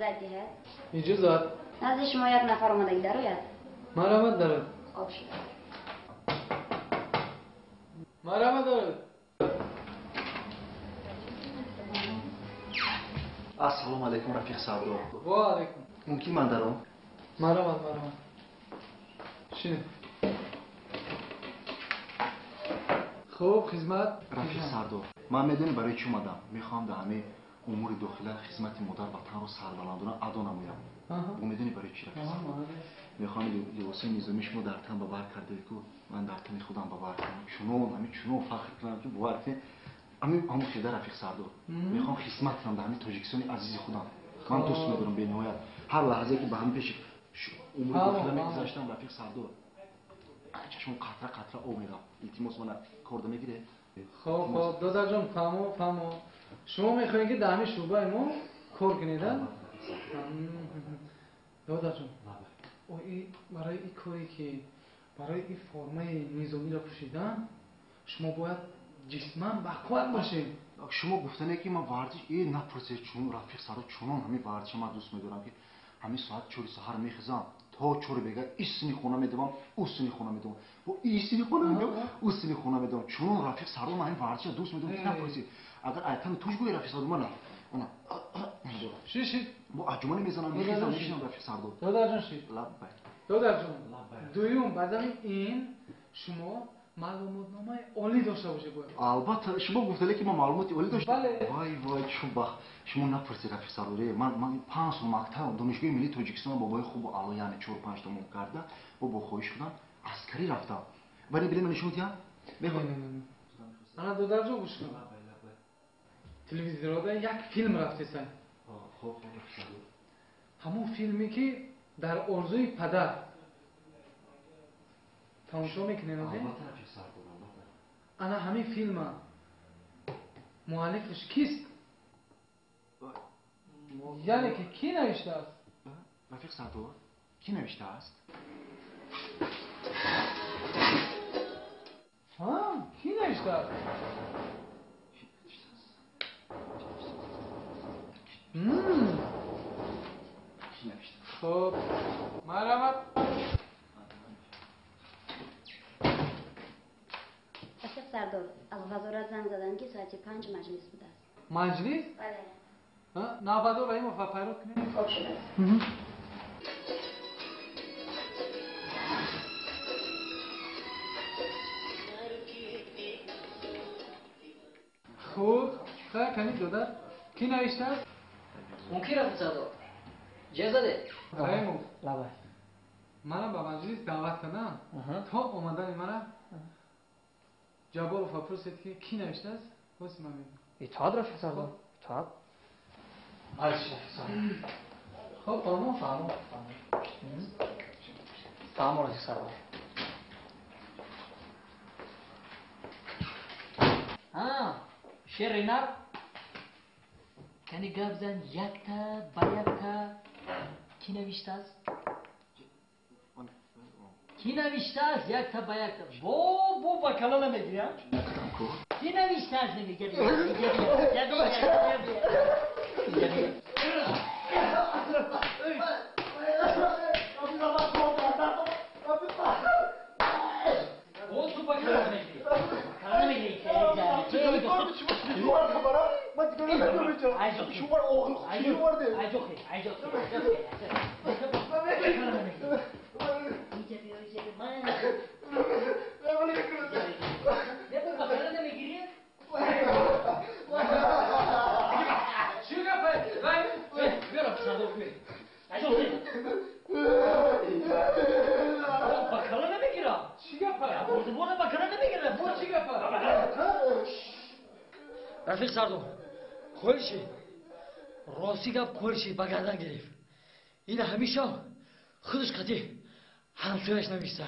Иҷозат диҳед? Иҷозат. Назди шумо як нафар омадаги дарояд? Марҳамат дарояд. Хоб шуда. Марҳамат дарояд. Ассалому алайкум, Рафиқ Сардор. Ва алайкум. Мумкин ман даром? Марҳамат, марҳамат. Шинед. Хуб, хизмат. Рафиқ Сардор, ман медонӣ барои чӣ омадам? Мехоҳам дар ҳамаи умури дохила хизмати модар ватанро сарбаландона адо намоям. Бо медонӣ барои чӣ, Рафиқ Сардор? Мехоҳам либосҳои низомии шумо дар тан ба бар кардаед ку ман дар тани худам ба бар кунам. Чунон, ҳамин чунон фахр кунам ки бовар кунед, ҳамин ҳамон хеда Рафиқ Сардор. Мехоҳам хизмат кунам дар ҳамин Тоҷикистони азизи худам. Ман дӯст медорам бениҳоят. Ҳар лаҳзае ки ба ҳамин пеши умури дохила мегузаштам, Рафиқ Сардор, чашмам қатра қатра об мерафт. Илтимос, мана корда мегиред? Хоб, хоб, додарҷон, фаҳмо, фаҳмо. Шумо мехоҳед ки дар ҳамин шӯъбаи мо кор кунед, а? Додарҷон, барои ин коре ки барои ин формаи низомиро пӯшидан шумо бояд ҷисман бақувват бошед. Шумо гуфтане ки ман варзиш напурсед, чун Рафиқ Сардор, чунон ҳамин варзиша ман дӯст медорам ки ҳамин соат 4 саҳар мехезам, то 4 бега ин сини хона медавам, ӯ сини хона медавам, бо ин сини хона медавам, ӯ сини хона медавам. Чунон Рафиқ Сардор, ман ҳамин варзиша дӯст медорам ки напурсед. Агар айтани туш гӯи Рафиқ Сардор, мана ана ши ши бо аҷумане мезанам, мехезам, мешинам Рафиқ Сардор. Додарҷон, ши. Лаббай. Додарҷон, дуюм баъд ин шумо маълумотномаи олӣ дошта бошед бояд. Албатта, шумо гуфтале ки ман маълумоти олӣ дошта. Бале. Вай вай, чун бахт. Шумо напурсед, Рафиқ Сардор, ман 5 сол мактаб, Донишгоҳи миллии Тоҷикистон бобои хубу аъло, яъне 4-5 тамом карда, бо хоҳиш шудам аскарӣ рафтам. Вале биле ман нишон диҳам? Мехоҳам. Ана додарҷон, гӯш кун. Телевизорда як филм рафтесан. Хоб, Рафиқ Сардор. Ҳамон филме ки дар орзуи падар тамошо мекунед, Албатта, Рафиқ Сардор, албатта. Ана ҳамин филма муаллифаш кист? Яъне ки кӣ навиштааст? Рафиқ Сардор, кӣ навиштааст? Ҳа, кӣ навиштааст? Кӣ навиштааст? Хоб, марҳамат. Рафиқ Сардор, аз вазорат занг заданд ки соати 5 маҷлис будааст. Маҷлис? Бале. Навбатдор Раҳимов ва пайрод кунед. Хоб шудааст. Хуб, хай канид додар. Кӣ навиштааст? Мумкин, Рафиқ Сардор. Ҷазаде. Раҳимов. Лабай. Мана ба маҷлис даъват кардам. То омадани мана Ҷабборов пурсид ки кӣ навиштааст? Боси ман мегӯям. Итоат, Рафиқ Сардор. Итоат. Алиш, Рафиқ Сардор. Хоб, фаҳмо? Фаҳмо, фаҳмо. Фаҳмо, Рафиқ Сардор. Шери нар кани гап зан якта ба якта кӣ навиштааст? Кӣ навиштааст якта ба якта? Бо бо ба кала намегирӣ, кӣ навиштааст намегирӣ? Бо ту ба кала намегирӣ. Кала намегирӣ. Рафиқ Сардор, қӯлши, рости гап қӯлши ба гардан гирифт. Ин ҳамеша худаш қатӣ ҳамсояш навишта.